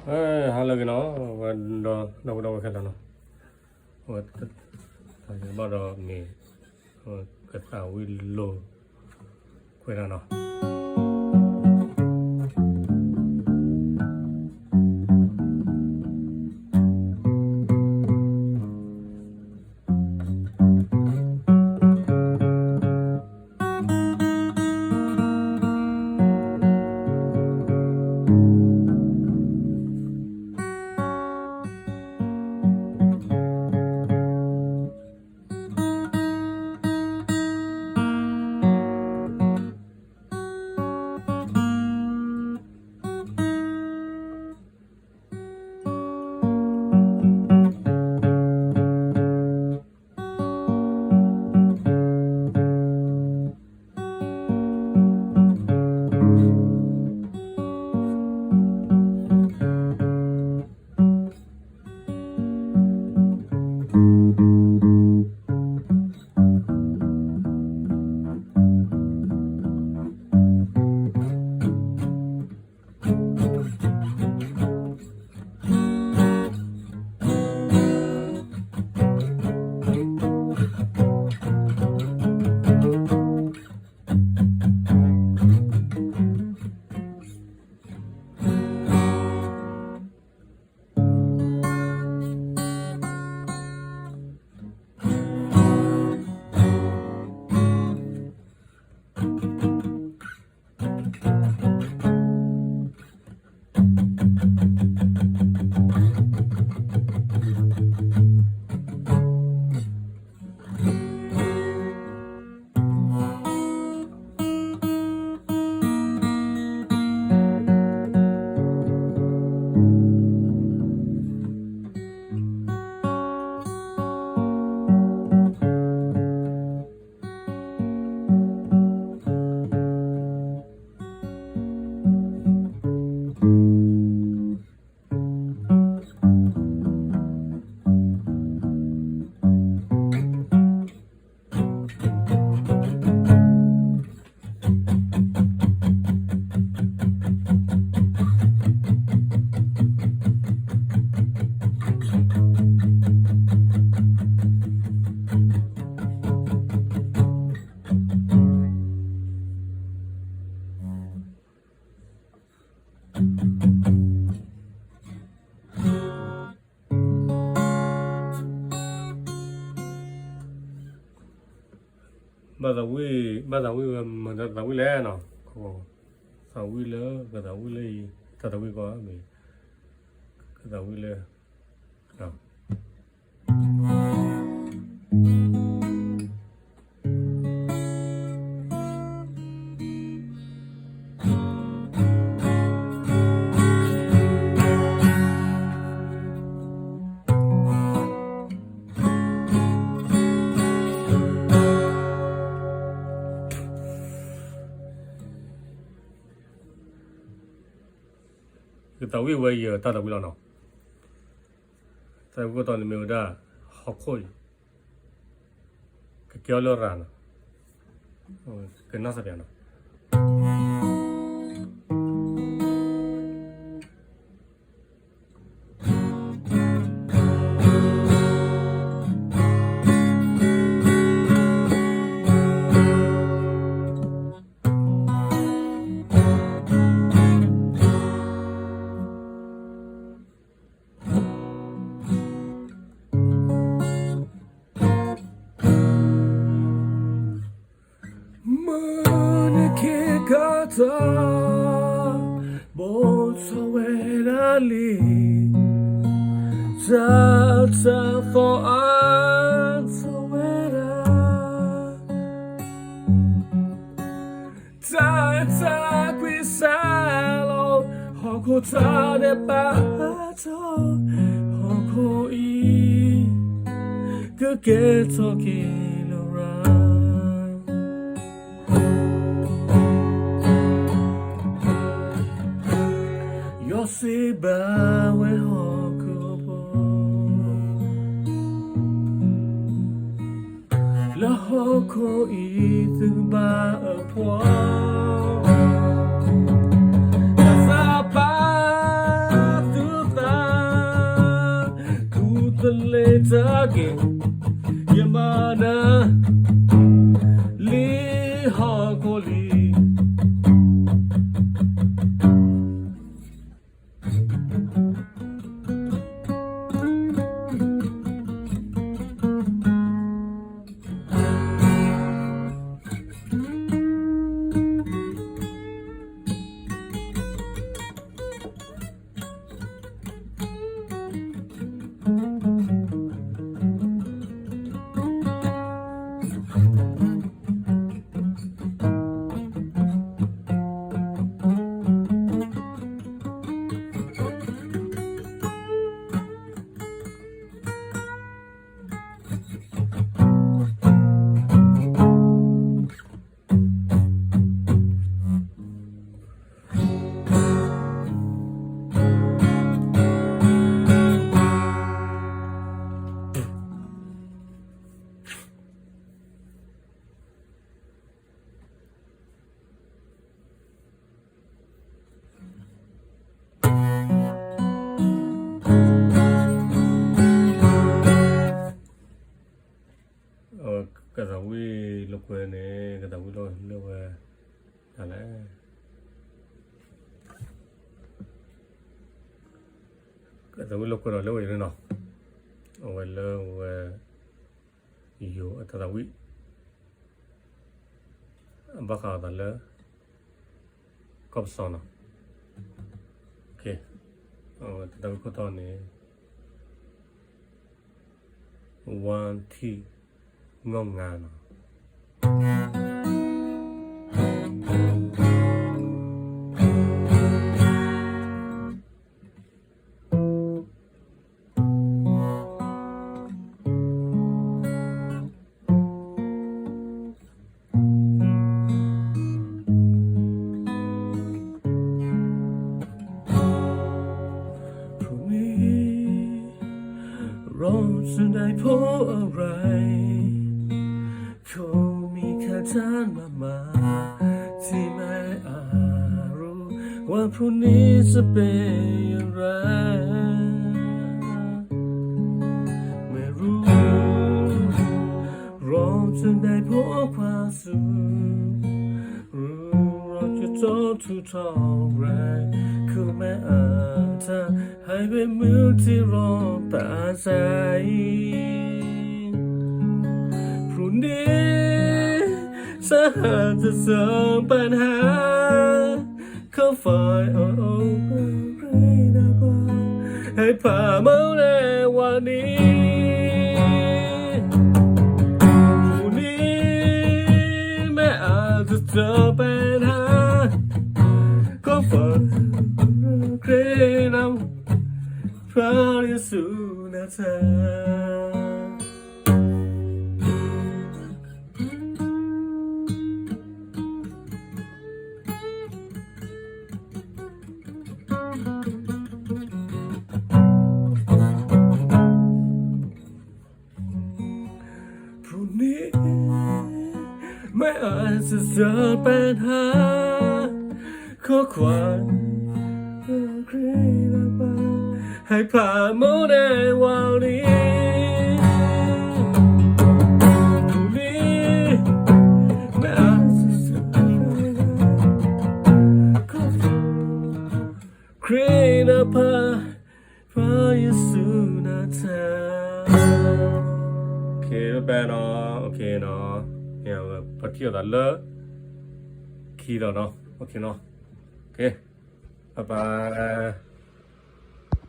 ဟါလၢအဂ့ၤနီၤ, ဝဲဒီး ဒီပုၢ်ဒီဝဲၢ်ခဲလၢာ်နီၤ, ဝဲ ဘၣ်ဒီးမ့ၢ် ကသးဝံၣ်လိာ်ကွဲဒၣ်နီၤ. ဘၣ်သးဝံၣ်, ဘၣ်သးဝံၣ်ဝဲမတၤသးဝံၣ်လဲၣ်နီၤ, သးဝံၣ်လၢ ကသးဝံၣ်လၢအံၤ, တၢ်သးဝံၣ်ကီးမ့ၢ် ကသးဝံၣ်လၢ ကသးဝံၣ်ဝဲ ယတၢ်သးဝံၣ်လီၤနီၤ. သးဝံၣ်ခိၣ်တီန့ၣ်မ့ၢ်ဝဲဒၣ် ဟီၣ်ခိၣ်အံၤ ကကဲအီၤလၢရၤနီၤ, ကနၣ်စၢ်ပၠးနီၤ. မုၢ်နံၤခ့ကတၢၢ် ဘိၣ်ထီၣ်ဝဲဒၣ်လံ, တၢ်တၢ်သီအါထီၣ်ဝဲဒၣ်, တၢ်တၢ်ကွံာ်စၢ်လီၤ, ဟီၣ်ခိၣ်တၢ်ဒဲးဘးအါထီၣ်, ဟီၣ်ခိၣ်အံၤ ကကဲထီၣ်က့ၤလၢရၤ ယွၤစံးဘၣ်ဝဲဟီၣ်ခိၣ်ဖိ, လၢဟီၣ်ခိၣ်အံၤသုကဘၣ်အဖှီၣ်, တၢ်သးပာ် သု လ့တၢ်က့ၤ ယမၤနၤ လံဟီၣ်ခိၣ်လံ. ကသးဝံၣ်လိာ်ကွဲန့ၣ် ကသးဝံၣ်လိာ်လၢဝဲ တၢ်လဲၣ် ကသးဝံၣ်လိာ်ကွဲဒီးလၢဝဲအံၤနီၤ, အဝဲလၢဝဲ ယိၤအတၢ်သးဝံၣ် အဘၣ်ဃးအသးလၢ ကီၢ်ပစီနီၤ, အဝဲတၢ်သးဝံၣ်ခိၣ်တီန့ၣ် ဝါထံ ငီၢ်ငါနီၤ. ဖုန့ၣ် ရီစဒိုင်ဖိအရၢၢ် ခိၣ်မံၤခါတၢ်မၤမၤ ထံမဲအရူ ဝၤဖုန့ၣ်စပ့းရၢၢ် မ့ၢ်ရူ ရီစဒိုင်ဖိခွါဆူ ရူရီကတီၢ်ထူထီၣ်ရဲၣ် ခုမဲအတၢ် ဟဲဝဲမုၢ်ထံရီတၢ်စၢ်အံၤ ဖုန့ၣ် စဟၢတစၢပၢၢ်ဟါ ခီဖးအီၤ ဟဲဖးမုၢ်န့ၣ်ဝၤန့ၣ် ဖုန့ၣ် မ့ၢ်အတစၢပၢၢ်ဟါ ခီဖး ခရံာ်နၤ ဖျါယစူနၤထၢ ဖုန့ၣ် မ့ၢ်အစစၢပၢၢ်ဟါ ခီခွါ ခရံာ်နၤ ဟဲဖးမုၢ်န့ၣ်ဝၤန့ၣ် ဖုန့ၣ် မ့ၢ်အစစၢပၢၢ်ဟါ ခီခွါ ခရံာ်နၤဖး ဖျါယစူနၤထၢ Okay, bye bye နီၤ, okay နီၤ, ပထံၣ်အသးလၢ ခံဒီးနီၤ, okay နီၤ, okay, bye bye.